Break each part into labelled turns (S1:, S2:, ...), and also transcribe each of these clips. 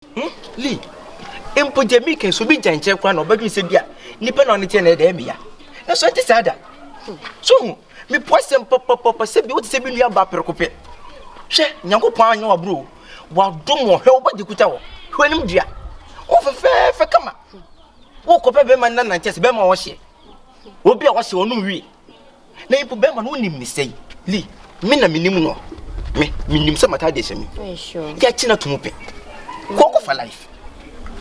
S1: Hmm, Lee, mpo deɛ meka yi, sɛ obi gya nkyɛn koraa na ɔbɛdwene sɛ bi a nipa na ɔne teɛ na ɛdɛ ɛmeya. Nanso ɛnte saa da. So hu, mepo asɛm papapapa sɛ bi wote sɛ bi nua ba prɛko pɛ. Hwɛ, Nyankopɔn anyɛ waboro o. Wadom wɔ, hwɛ wo bɔgye kuta wɔ. Hwɛ anim dua. Wo fɛfɛɛfɛ kama. Wokɔpɛ bɛrima nna nankyɛ sɛ bɛrima ɔhyɛ. Obi a ɔhyɛ ɔnom wie. Na mpo bɛrima no wonim ne sɛi. Lee, me na menim no. Me, menim sɛ m'atadeɛ hyɛ me. Yɛakyi no ato mu pɛ. Kɔkɔ for life.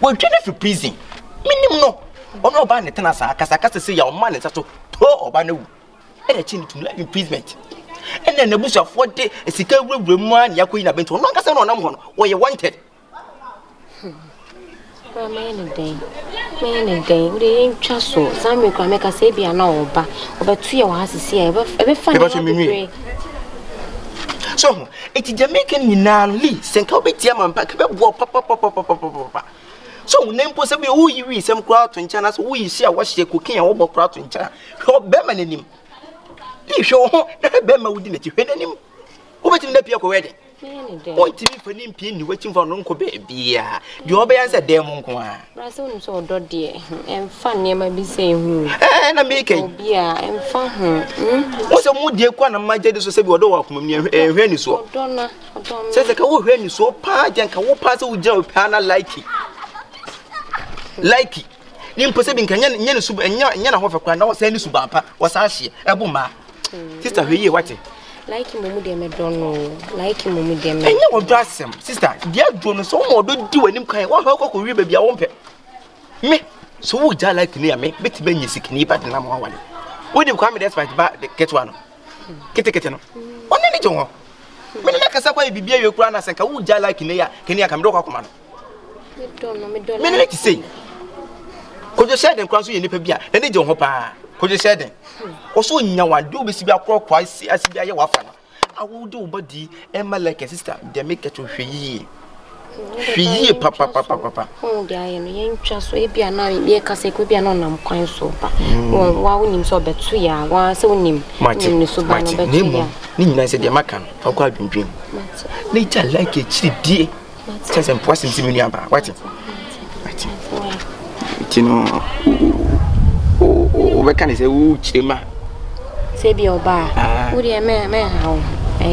S1: Wɔatwa no afiri prison. Menim no. Ɔno ɔbaa ne tena saa kasakasa sɛ yɛ ɔma ne nsa so to ɔbaa no awu. Ɛna akyi no to life imprisonment. Ɛna n'abusuafoɔ de sika wurawura mu a ne akɔyi n'abɛnti. Ɔno ankasa na ɔnam hɔ no, wɔyɛ wanted.
S2: Koraa mɛyɛ no dɛn? Mɛyɛ no dɛn? Wode yɛntwa so. Saa mmerɛ koraa mɛka sɛ ebia na ɔba. Ɔbɛto yɛ wɔ ha sisi a ɛbɛfa nneɛma bebree.
S1: So ho, eti deɛ meka nyinaa no, Lee, sɛ nka wobɛtie ama mpa, ka bɛboa papapapapapapa. So ho, na mpo sɛ bi woyi wi nsɛm koraa to nkyɛn anaasɛ woyi si a wɔhyɛ kokin a wɔbɔ koraa to nkyɛn a, hwɛ bɛrima n'anim. Lee, hwɛ wo ho na hwɛ bɛrima wodi n'akyi, hwɛ n'anim. Wobɛtumi na pia kɔ wɛde. Wontumi mfa ne mpie nni w'akyi mfa no nkɔ baabiara. Deɛ ɔbɛyɛ sɛ dan mu nko ara.
S2: Bra sɛ wonim sɛ ɔdɔ deɛ ɛmfa nneɛma bi sɛ ehu.
S1: Ɛɛ na meka yi.
S2: Obi a ɛmfa ho.
S1: Wo sɛ mo deɛ kɔ na mma gye di so sɛ bi ɔdɔ wɔ akoma mu ɛnhwɛ anisoɔ.
S2: Ɔdɔ na ɔdɔ no.
S1: Sɛ sɛ ka wohwɛ anisoɔ paa gye nka wo paa sɛ wogyina wo paa na like. Like. Ne mpo sɛ bi nka nyɛ ne su nyɛ nyɛ n'ahofɛ koraa na wɔsɛn ne suban pa wɔsan hyeɛ ɛbo mmaa. Sister hwɛ yie wate.
S2: Like mo mu deɛ mɛdɔ no like mo mu deɛ mɛ.
S1: Ɛnyɛ ɔdɔ asɛm sister deɛ aduro no sɛ wɔn ɔdɔ di w'anim kan wɔn ahwɛ kɔkɔ wie baabi a wɔn pɛ me so wo gya like ni a me bɛtumi anya sikani ba de nam awale wonim Kwame Despite ba ketewa no ketekete no ɔne ne gye ho me ne nakasa kɔ yɛ biribi awie koraa na sɛ nka wo gya like ni a kani a ka mede wokɔ akoma no Me ne no te sei. Kojo Sheldon koraa nso yɛ nipa bi a n'ani gye ho paa. Kojo Sheldon. Ɔso nya wa de obesi bi akorɔkorɔ asi asi bi ayɛ wafa no. A wode wo ba di ɛma like sister deɛ meka kyerɛ hwɛ yie. Hwɛ yie papapapapa.
S2: Wɔn de ayɛ no yɛntwa so ebi a na yɛka sɛ ebi a na ɔnam kwan so ba. Wɔn wa wonim sɛ ɔbɛto yɛ a wɔn sɛ wonim. Wonim ne so ba no ɔbɛto yɛ a.
S1: Ne nyinaa sɛ deɛ maka no fa kɔ adwendwen. Ne gya like akyiri die. Kyɛ sɛ mpoa sɛm si me nua baa wate wate nti no wobɛka ne sɛ wokyerɛ mu a
S2: sɛ bi ɔba a wodeɛ mɛha wo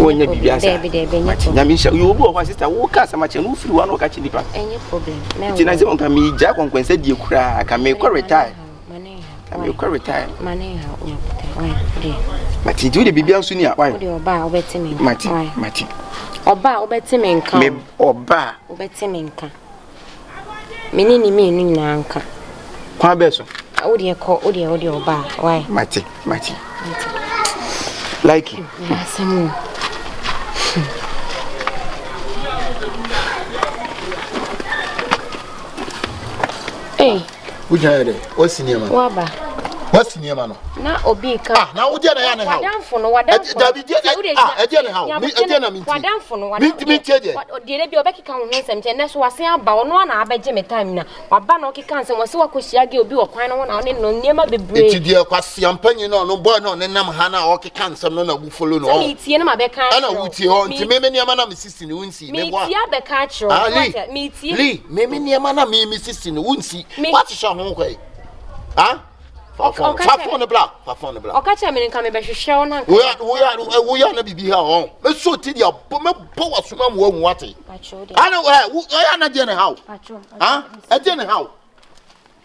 S1: wonyɛ biribi asa mate nyame nhyɛ yɛ obi wɔ hɔ a sista woka asɛm akyerɛ no wofiri hɔ a na wɔka kyerɛ nipa nti na sɛ nka megyaa kɔnkɔnsɛ die koraa ka mekɔ retire Na mekɔ retire. Mate nti wode biribia nso ni a why?
S2: Wode ɔba a wobɛte me nka.
S1: Mate mate.
S2: Ɔba a wobɛte me nka.
S1: Me ɔba a.
S2: Wobɛte me nka. Me ne ne mmienu nyinaa nka.
S1: Kwan bɛɛ so.
S2: Wode kɔ wode wode ɔba a why?
S1: Mate mate. Like.
S2: Asɛm o. Hey.
S3: Wogyina yɛ dɛ? Wasi nneɛma no.
S2: Waba.
S3: Wasi nneɛma no.
S2: Na obi ka.
S3: Ah, na wodeɛ na yɛ ne ha.
S2: Wadamfo no, wadamfo.
S3: Dabi deɛ ah, ɛdeɛ ne ha. Mi ɛdeɛ na mi ntie.
S2: Wadamfo no,
S3: wadamfo. Mi ntie deɛ.
S2: Deɛ de bi ɔbɛkeka wo ho nsɛm kyɛ nɛ so wasen aba ɔno ana abɛgye me time na waba na ɔkeka nsɛm wɔse wakɔhyia gɛ obi wɔ kwan no ho na ɔne no nneɛma bebree.
S3: Eti deɛ kwasiampanyin na ɔno boy na ɔne nam ha na ɔkeka nsɛm no na wo follow no.
S2: Sɛ metie no ma bɛka akyerɛ.
S3: Ɛna wotie hɔ nti me me nneɛma na me sisi no wonsi.
S2: Metie abɛka akyerɛ wo.
S3: Ah, Lee,
S2: Metie.
S3: Lee, me me nneɛma na me me sisi no wonsi.
S2: Me.
S3: Woahyehyɛ ho kɔ yi. Ah? Fa phone, fa phone no bra, fa phone no bra.
S2: Ɔka kyerɛ me nka mebɛhwehwɛ wo na nka.
S3: Woya woya woya na biribi ha ɔn. Meso ti deɛ bɔ mɛbɔ w'asoma mu wahu wate. Ana ɛ wo ɔyɛ na deɛ ne ha wo. Ah? Ɛdeɛ ne ha wo.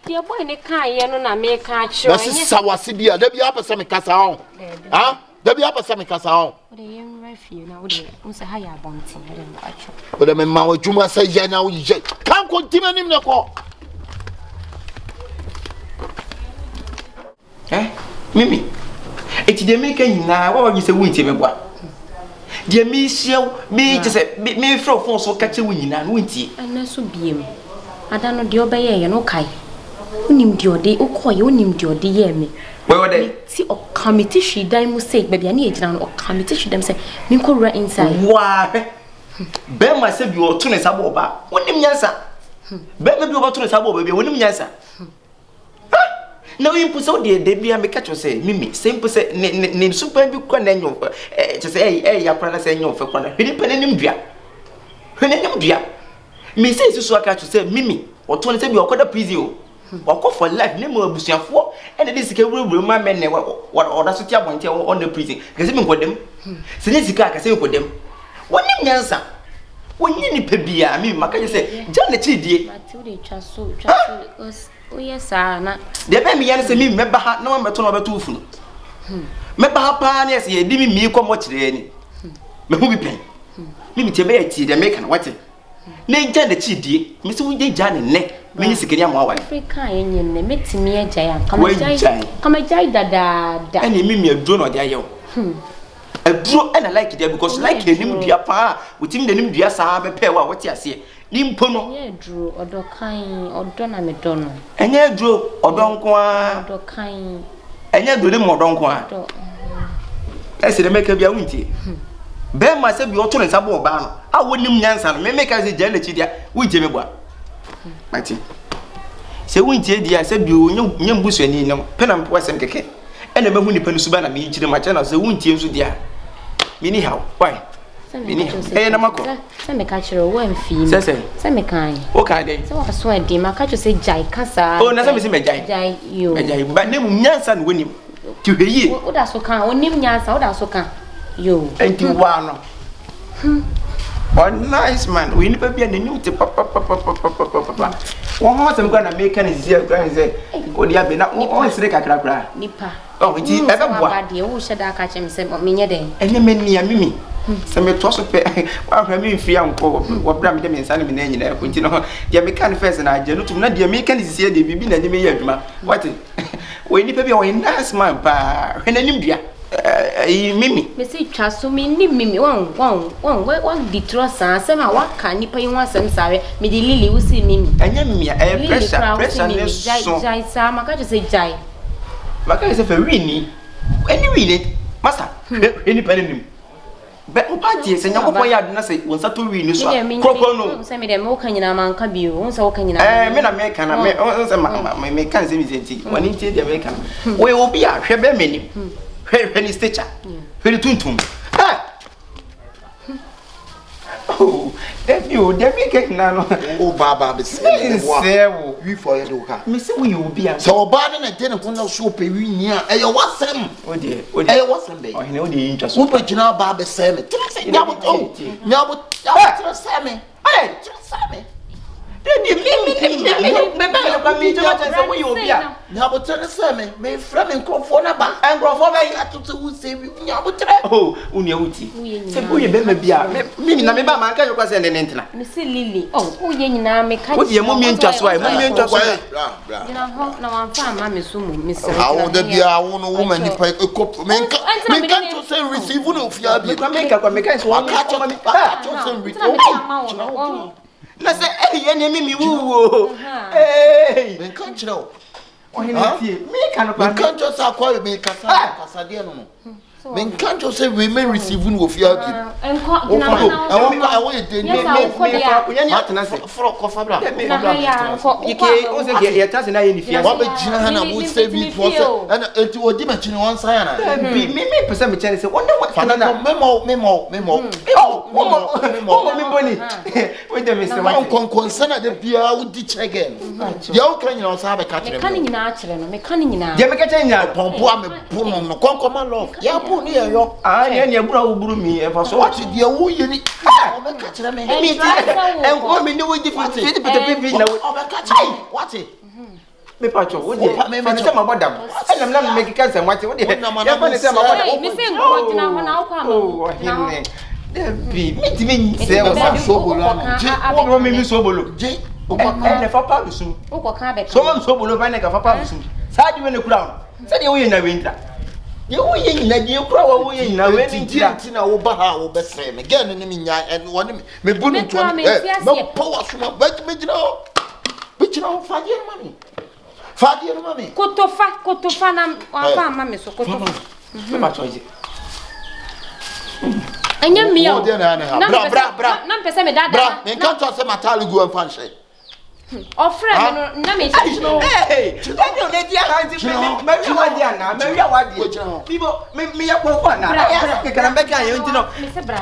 S2: Deɛ boy ne kaeɛ no na meka akyerɛ wo.
S3: Bɛsesa w'ase bi a da bi apɛ sɛ mekasa ɔn. Ah? Da bi apɛ sɛ mekasa ɔn.
S2: Wode yɛnwura fie na wode wo sɛ ha yɛ abɔnten wode mpakyɛ.
S3: Wode mema wo adwuma sɛ yɛ na woyɛ. Ka nkɔntim anim na kɔ.
S1: Eh, Mimi, eti deɛ meka nyinaa wa wadwi sɛ wontie me boa. Deɛ mehyia wo, me kyɛ sɛ mefrɛ wo fon so ka kyerɛ wo nyinaa no wontie.
S2: Ɛnɛ so biem, ada no deɛ ɔbɛyɛeɛ no wokae? Wonim deɛ ɔde wokɔeɛ wonim deɛ ɔde yɛɛ me?
S1: Wɔyɛ ɔdɛ.
S2: Me ti ɔka me ti hwii dan mu sei baabi a ne yɛgyina no ɔka me ti hwii dan mu sɛ menkɔwura inside.
S1: Waa hwɛ, bɛrima sɛ bi ɔto ne nsa bɔ ɔbaa, wonim nyansa. Bɛrima bi ɔbɛto ne nsa bɔ ɔbaa bi a, wonim nyansa. Ha! Na oyi mpo sɛ wodeɛ da biara meka kyerɛ sɛ mimi sɛ mpo sɛ ne ne ne suban bi kora na ɛnyɛ ɔfɛ ɛɛ kyerɛ sɛ ɛyɛ ɛyɛ ya kora na sɛ ɛnyɛ ɔfɛ kora na hwɛ nipa n'anim dua hwɛ n'anim dua. Me sɛ susu aka kyerɛ sɛ mimi ɔtɔ ne sɛ bi ɔkɔda prison o. Wakɔ for life ne mu abusuafoɔ ɛna de sika wurawura mu amɛ nɛ ɔda so te abɔnten a ɔnna prison. Kɛsɛ mi nkɔdam. Sɛ nye sika a kɛsɛ mi nkɔdam. Wɔnim nyansa. Wɔnyɛ nipa biara mimi maka kyerɛ sɛ gya n'akyiri die.
S2: Mate wo de twa so twa so woyɛ saa na.
S1: Deɛ ɛbɛn mi ya ne sɛ mimi mɛba ha na wɔamɛto na wɔbɛto wo funu. Mɛba ha paa ne ɛsɛ yɛde mimi kɔ mɔkyerɛ ni. Mehu bi pɛn. Mimi tie bɛyɛ tie deɛ meka no wate. Na gya n'akyi die. Mesi wo gya ne nnɛ. Menye sikani amoa wale.
S2: Afiri ka yɛ nyɛ nnɛ mɛtumi agyae a nka magyae dadaada.
S1: Ɛne mimi aduro na ɔde ayɛ wo. Aduro ɛna like deɛ because like anim dua paa wotumi de anim dua saa bɛpɛ wo a wote aseɛ. Ne mpo no.
S2: Ɛnyɛ aduro ɔdɔ kan ɔdɔ na medɔ no.
S1: Ɛnyɛ aduro ɔdɔ nko ara.
S2: Ɔdɔ kan.
S1: Ɛnyɛ aduro ne mu ɔdɔ nko ara. Ɛsɛ dɛ mɛka bi a wontie. Bɛrima sɛ bi ɔto ne nsa bɔ ɔbaa no a wonim nyansa no mɛmɛka sɛ gyaa n'akyi deɛ wontie me boa. Mate. Sɛ wontie deɛ a sɛ bi onyɛ nyɛ mbusuani no pɛ na mepɛ asɛm kɛkɛ. Ɛna mɛhu nipa no suba na mekyerɛ mu akyerɛ na sɛ wontie nso deɛ a menni haw. Why? Menni haw. Ɛyɛ na makɔ.
S2: Sɛ meka kyerɛ wo woamfii me.
S1: Sɛ sɛ.
S2: Sɛ mekae.
S1: Wokae dɛn?
S2: Sɛ waso adi maka kyerɛ sɛ gyae ka saa.
S1: Oh na sɛ mese magyae.
S2: Gyae yoo.
S1: Magyae ba na mmom nyansa na wonim. Ti hwɛ yie.
S2: Woda so ka onim nyansa woda so ka yoo.
S1: Enti waa no. Ɔ nice man ɔyɛ nipa bi a n'anim te papapapapapapa. Wɔn ho asɛm koraa na meka ne sisi akura ne sɛ wode abɛ na ɔnsere kakra koraa.
S2: Nipa.
S1: Ɔ nti ɛbɛboa.
S2: Waba deɛ wohyɛ da aka kyerɛ me sɛ menyɛ dɛn.
S1: Ɛnyɛ m'ani a mimi sɛ metoa so pɛ woahwɛ memfiri ankɔ wɔ berɛ a mede me nsa ne me nan nyinaa kɔ nti no deɛ meka no fɛs na agye no tom na deɛ meka no sisi deɛ biribi na ɛde meyɛ adwuma wate wɔyɛ nipa bi a wɔyɛ nice man paa hwɛ n'anim dua ɛyi mimi.
S2: Mesi twa so me ni mimi wɔn wɔn wɔn wɔn di torɔ saa asɛm a waka nipa yi ho asɛm saa hwɛ mede lili wosi mimi.
S1: Ɛnyɛ mimi a ɛyɛ pressure pressure ne so.
S2: Gyae gyae saa maka kyerɛ sɛ gyae.
S1: Maka sɛ fɛ wii ni ɛne wii ni masa hwɛ hwɛ nipa no nim bɛ wo pa tie sɛ nyankopɔn yɛ ade na sɛ wo nsa tɔ wii ni so a korɔkorɔ no
S2: sɛ me dɛ me woka nyinaa manka bio wo sɛ woka nyinaa
S1: ɛɛ me na meka na me wo sɛ ma ma meka nsɛm sɛ nti wɔne ntie deɛ meka no wɔyɛ obi a hwɛ bɛrima anim hwɛ hwɛ ne stature hwɛ ne tuntum ɛ Oh, dabi o, dabi kɛ nyinaa no.
S3: O ba ba bɛ sɛ
S1: ne wa. Nsɛ wo.
S3: Wi fɔ yɛ de o ka.
S1: Me sɛ woyɛ obi a.
S3: Sɛ ɔbaa ne na gye ne ho na so pɛ wi ni a, ɛyɛ wasɛm.
S1: O deɛ, o deɛ.
S3: Ɛyɛ wasɛm bɛyi.
S1: Ɔhene o deɛ yi ntwa so.
S3: Wo bɛ gyina ba bɛ sɛ me. Tiri sɛ nyabo o. Nyabo nyabo tiri sɛ me. Tiri sɛ me.
S1: Dabi mi mi mi mi mi mi bɛ yɛ kura mi gyina kyɛn sɛ woyɛ obi a.
S3: Nyabotrɛ ne sɛ me mefrɛ me nkurɔfoɔ no ba.
S1: Nkurɔfoɔ bɛyi.
S3: Ato sɛ wo sɛ bi nyabotrɛ.
S1: Oh, wo nua wo ti. Sɛ woyɛ bɛrima bi a me me nyina me ba ma nka yɛ kɔ sɛ ne ne ntena.
S2: Me se Lily, oh, woyɛ nyinaa me ka.
S1: Wo deɛ mo mie ntwa so a, mo mie ntwa so a.
S3: Bra bra.
S2: Gyina hɔ na wamfa amma me so mu, me srɛ.
S3: Awo da bi awo no wo ma nipa ekɔ me nka me nka nto sɛ receive no ofia bi.
S1: Me kura me nka kura me ka sɛ wɔn
S3: aka kyɛ aka kyɛ sɛ receive.
S1: Na sɛ ɛyɛ ne me me wuo. Ee.
S3: Me nka nkyerɛ wo.
S1: Ɔhene tie. Me ka no kora.
S3: Me nka nkyerɛ sɛ akɔ me kasa kasa deɛ no no. Me nka nkyerɛ sɛ we me receive no wɔ fie abi.
S2: Nkɔ gyina hɔ na
S3: ɛwɔ kɔ ɛwɔ yɛ den.
S2: Nyɛ sɛ wokɔ
S1: deɛ. Me fa akonnwa ni atena se.
S3: Forɔ kɔfa bra.
S2: Gyina ha yɛ nkɔ.
S1: Ike o sɛ yɛ yɛ tena se na yɛ ne fie.
S3: Wabɛ gyina ha na wo sɛ bi fɔ sɛ ɛna eti odi m'akyi ni wɔn nsa yɛ na.
S1: Bi me me pɛ sɛ me kyɛn sɛ wɔn ne wɔn tena na.
S3: Mɛmɔ mɛmɔ mɛmɔ.
S1: Mɛmɔ mi bɔ ni. Wode me sɛ wate.
S3: Nkɔnkɔnsa na de biara wodi kyerɛ gɛ no. Deɛ woka nyinaa ɔsan bɛka kyerɛ
S2: me. Meka ne nyinaa kyerɛ no. Meka ne nyinaa.
S1: Deɛ meka kyerɛ nyinaa.
S3: Pɔmpo a mebo no no kɔnkɔma love. Yɛabo ne yɛyɔ.
S1: Ah, nea nea buru a woburu mi ɛfa so.
S3: Wate deɛ woyɛ ni. Ɔbɛka kyerɛ me.
S1: Mi ti nkɔmɔ mi ne wo di fi fi pete fi na wo.
S3: Ɔbɛka kyerɛ me. Wate.
S1: Me pa cho, wo deɛ, fa ne sɛ mabɔ dam. Ɛnam na mekeka nsɛm wate, wo deɛ, yɛmfa ne sɛ mabɔ dam.
S2: Me se nkɔ gyina hɔ na wokɔ ama
S1: wo. Ɔhene, dabi, mentumi nsɛ wo sa.
S3: Sobolo ano, gye.
S1: Wo bɛ mi mi sobolo.
S3: Gye.
S1: Ɛnɛ fa pa lusum.
S2: Wokɔ ka bɛka.
S1: So ma mi sobolo fa ne ka fa pa lusum. Saa di wei ne kura wo. Sɛ deɛ woyɛ nyina wei ntira. Deɛ woyɛ nyina deɛ kura wa woyɛ nyina wei ne ntira.
S3: Nti na woba ha a wobɛsɛe me. Gɛɛ no ne me nya ɛne me me bu no ntoa ne mɛbɔ w'asoma bɛgyina hɔ. Bɛgyina hɔ fa adeɛ no ma me. Fa adeɛ no ma me.
S2: Kotofa kotofa na wafa ama me so kotofa.
S1: Mema kyɛ ɔgye.
S2: Ɛnyɛ mmea o.
S3: Bra bra bra.
S2: Na mpɛ sɛ me dada.
S3: Bra menka nkyɛw sɛ mataale gu ɛmfa nhyɛ.
S2: Ɔfrɛ me no na me
S1: hyɛ no. Ɛni o ne di aha nti me me mɛ wi wa di ana mɛ wi wa di. Bibo me me yɛ kɔn fɔ ana. Ɛyɛ asɛ kekere mbɛ kan yɛ nti no.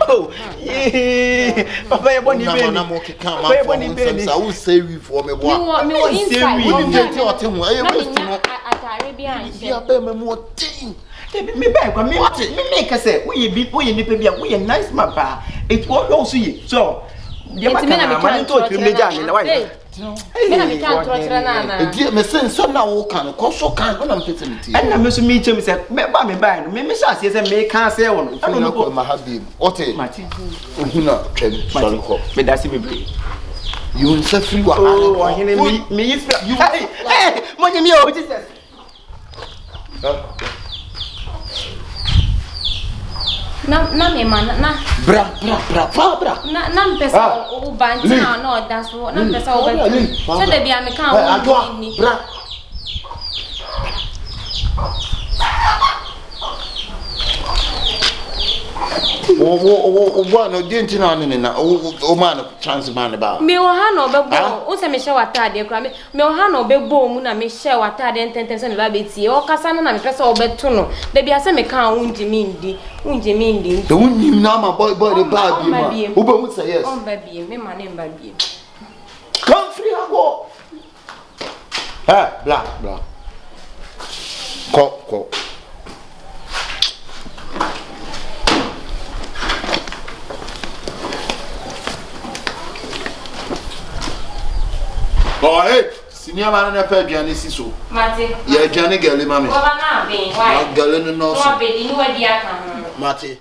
S1: Oh yee papa yɛ bɔ ni bɛ ni. Papa yɛ bɔ ni bɛ ni.
S3: Sa wo sɛ wi fɔ mi bɔ a.
S2: Mi wɔ inside.
S3: Wo ni deɛ ti ɔte ho ɛyɛ waste no.
S2: Ataare bi anhyɛ.
S3: Bi abɛn mɛ mu ɔden.
S1: Dabi me bɛn kwa me me me ka sɛ woyɛ bi woyɛ nipa bi a woyɛ nice man paa eti wɔhwɛ wo so yie so deɛ maka na ama ne ntɔ tirim ne gya me na wayɛ
S2: me na metwa ntorɔ kyerɛ no anaa
S3: ɛdi me se nsɛm na woka no kɔ so ka no na mepɛ sɛ metie
S1: ɛna me nso mekyɛm sɛ meba me bae no me mehyɛ aseɛ sɛ meka asɛ wɔ no
S3: ɛna no kɔ ma ha biem ɔte
S1: mate
S3: ohu na twam sɔre kɔ
S1: meda ase bebree
S3: yi wo nsa firi wɔ ha
S1: ɔhene meyi fira hey monye me o Jesus
S2: Na na me ma na.
S3: Bra bra bra fa bra.
S2: Na na mpɛ sɛ wo ba nti na na ɔda so na mpɛ sɛ wo bɛ sɛ da bi a meka wo ni.
S3: Bra. Wo wo wo wo boy no di nti na ne na wo wo ma no chance ma ne ba.
S2: Me wɔ ha na ɔbɛbɔ wo sɛ mehyɛ w'ataadeɛ koraa me Mewɔ ha na ɔbɛbɔɔ mu na mehyɛɛ w'ataadeɛ ntɛmntɛm sɛ meba abɛtie. Ɔrekasa no na mepɛ sɛ wobɛto no. Da biara sɛ meka a wongye me ndi, wongye me ndi nti.
S3: Sɛ wonnim na ama boy boy no baa
S2: Ɔmma
S3: bio a,
S2: biem.
S3: wobɛhu sɛ yes.
S2: Ɔmma biem, memma no mma biem.
S3: Ka mfiri ha kɔ. Ɛ bla bla. Kɔ kɔ. Oh, hey, si nneɛma no na pɛ aduane si so.
S2: Mate.
S3: Yɛ aduane gɛle ma me.
S2: Wɔba na aben, why?
S3: Na gɛle no nɔɔso.
S2: Na wabɛdi, ne wadi aka ho.
S3: Mate.